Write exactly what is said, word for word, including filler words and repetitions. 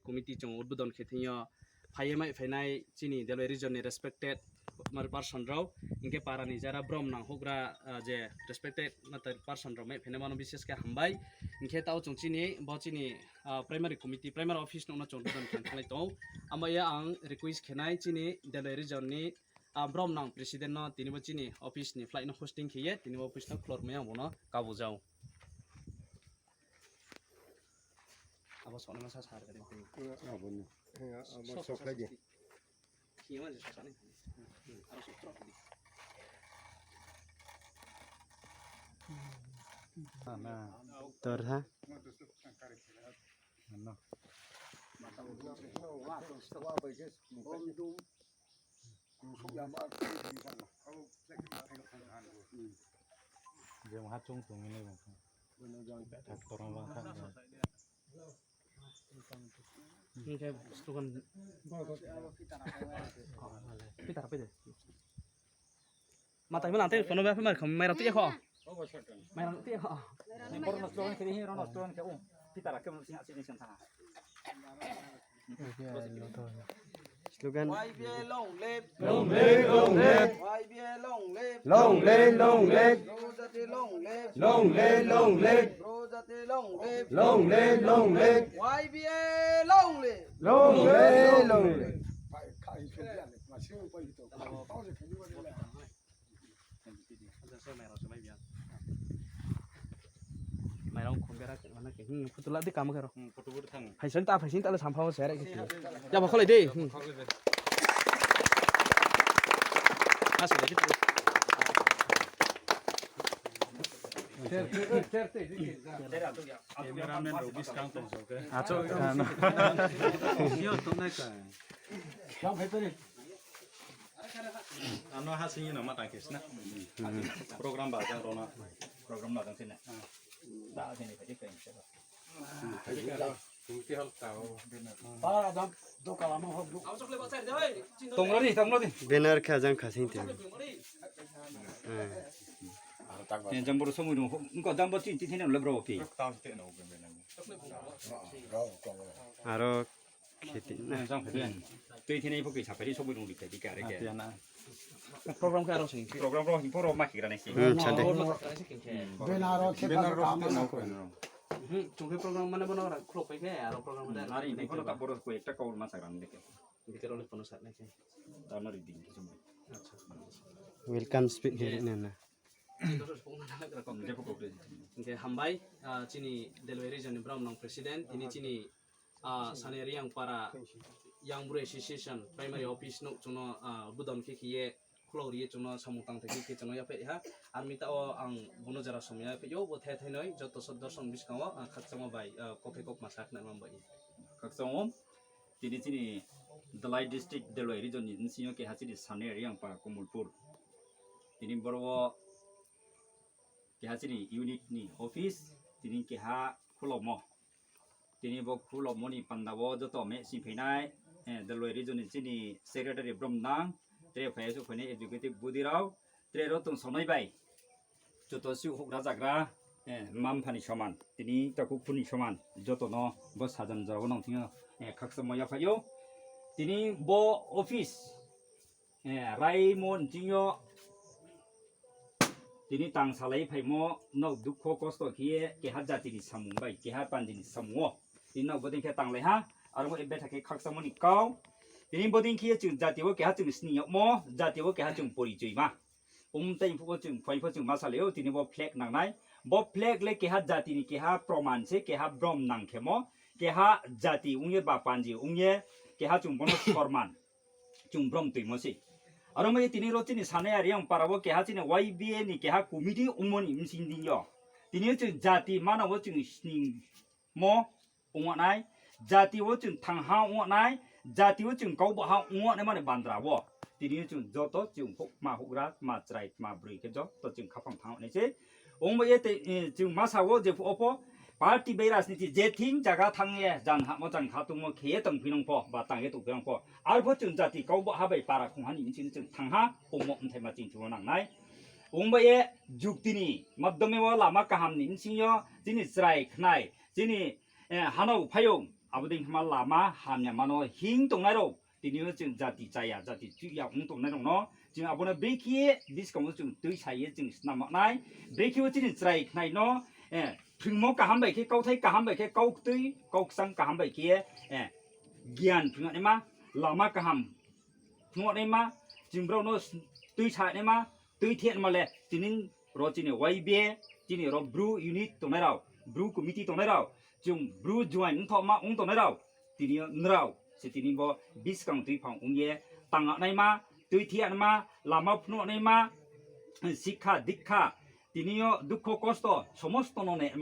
committee chwng udbodon khe thwngyo phaiye mai phainai chini Delwai region ni respected mari person rok, hinkhe para ni jara brom nang hugra, ah, je respected nathai person rok mai phainai mano bises khe hambai. Hinkhe tao chwng chini bo chini, ah, primary committee, primary office no chwng udbodon khe thanglai tongo. Amaya ang request khenai chini Delwai region ni, ah, brom nang president no tini bo chini office ni flight no hosting khiye tini bo office no khlor maya bono kabujao. Abo soknai masa sar gari. Abo ni. Abo sok lai di. Khiye ma je soknai. Aro sok trok di. Ana. Tor ha. Ano. Jeng ha chung tong ini bang. Tractor bang kha. Hinkhe slogan. Pitara pide. Matai mala tei kono baphe mar kham mai rati kho. Mai rati kho. Ni borno slogan kiri hi rono slogan ke um. Pitara ke sing asik ni sing thana. Slogan. Y B A long live. Long live, long live. Y B A long live. Long live, long live. Bro jati long live. Long live, long live. Bro jati long live. Long live, long live. Y B A long live. Long live, long live. Mairang khum bera khe mane khe, hmm, photo la di kamo khe ro. Hmm, photo bur thang. Phai sing ta, phai sing ta le sampha se re khe. Ya ba kholai de. Hmm. Cameraman rok biskang tong sok khe. Acho, ano. Sio tongnai ka. Ano ha sing ino mata khe sna. Program ba jang rona. Program ba jang sina. Da sini ka dik ka. Tonglo di, tonglo di. Banner khe ajang khasing te. Jang boro somoi rung, engko jang bo tin tin thene le bro pi. Aro kheti na. Twi thene ipo kisa phai somoi rung likha dikha are khe. Program khe aro sing. Program ro him poro ma khigra nai si. Hmm, chande. Banner ro. Hmm, chungkhe program mane bono ra khulok pai khe aro program da. Ari ni kono ta boro ko ekta kaul ma sagra nai khe. Bikar ole kono sa nai khe. Ta mari din khe somoi. Acha. Welcome speech he na na. Hinkhe hambai, ah, chini Delwai region ni brom nang president, tini chini ah, Sani Riyangpara Young Bru Association Primary Office no chwngno, ah, budon khe khiye khulok riye chwngno samung tang thai khe chwngno yaphai ha. Armi ta o ang bono jora somya yaphai yo bo the the noi joto sot dorson biskango, ah, khakchangma bai, ah, kothai kok ma sak na bai. Khakchango tini chini Dalai district Delwai region ni bisingo keha chini Sani Riyangpara Komolpur. Tini boro keha chini unit ni office tini keha khulomo. Tini bo khulokmoni pandao joto me sing phainai, eh, Dalwai region ni chini secretary brom nang, tre phai asuk phainai executive body rok, tre ro tong sonai bai. Joto si hugra jagra, eh, mamphani soman, tini takhuk phuni soman, joto no bo sajam jora bo nong thingyo, eh, khaksa moya phaio. Tini bo office, eh, raimo nchingyo, tini tang salai phaimo, nok dukho kosto khiye, keha jatini samung bai, keha panjini samungo. Tini nok bodin khe tanglai ha, aro mo ebetha khe khaksa moni kau. Tini bodin khiye chwng jatio keha chwng sini yokmo, jatio keha chwng porichoi ma. Um tei phubo chwng, phai pho chwng ma salio, tini bo flag nangnai. Bo flag le keha jatini keha proman se, keha brom nang khemo, keha jati ungye ba panji ungye, keha chwng bono sorman. Chwng brom twimo se. Aro mai tini ro chini sanai ari ang parabo keha chini Y B A ni keha committee umoni msing dingyo. Tini chwng jati manabo chwng sning mo ungwanai, jati o chwng thangha ungwanai, jati o chwng kaubaha ungwanai mani bandra bo. Tini chwng joto chwng huk ma hugra ma chwrai ma bwrwi khe joto chwng khapang thang nai se. Ungbo ye tei, eh, chwng masa o je phu opo party bai rajniti je thing jaga thang ye jan ha mo jan kha tungmo khe ye tong phinang pho ba tang ye tong phinang pho. Arpho chwng jati kau bo ha bai para khung hani chwng chwng thang ha omo mthai ma chwng chwng nang nai. Ungbo ye jukti ni madhyame o lama kaham ni bsing yo chini chwrai khnai chini, eh, hanao phayung Abo dei hima lama hamya mano hing tongnai rok, tini o chwng jati chaya, jati chuya wng tongnai rok no chwng abono bekhe biskango chwng twi saiye chwng snam nai. Bekhe o chini chwrai khnai no, eh, phwrwngmo kaham bai khe, kauthai kaham bai khe, kau ktwi, kau kwchang kaham bai khe, eh, giyan phwrwngnaima, lama kaham phunuknaima, chwng borokno twi sanaima, twi thepnaima le tini ro chini Y B A, chini ro Bru unit tongnai rok, Bru committee tongnai rok, chwng Bru join wngthokma wng tongnai rok, tini nrao se tini bo biskang twi phang wngye tangnaima, twi thepnaima, lama phunuknaima, sikha dikha, tini o dukho kosto somosto no ne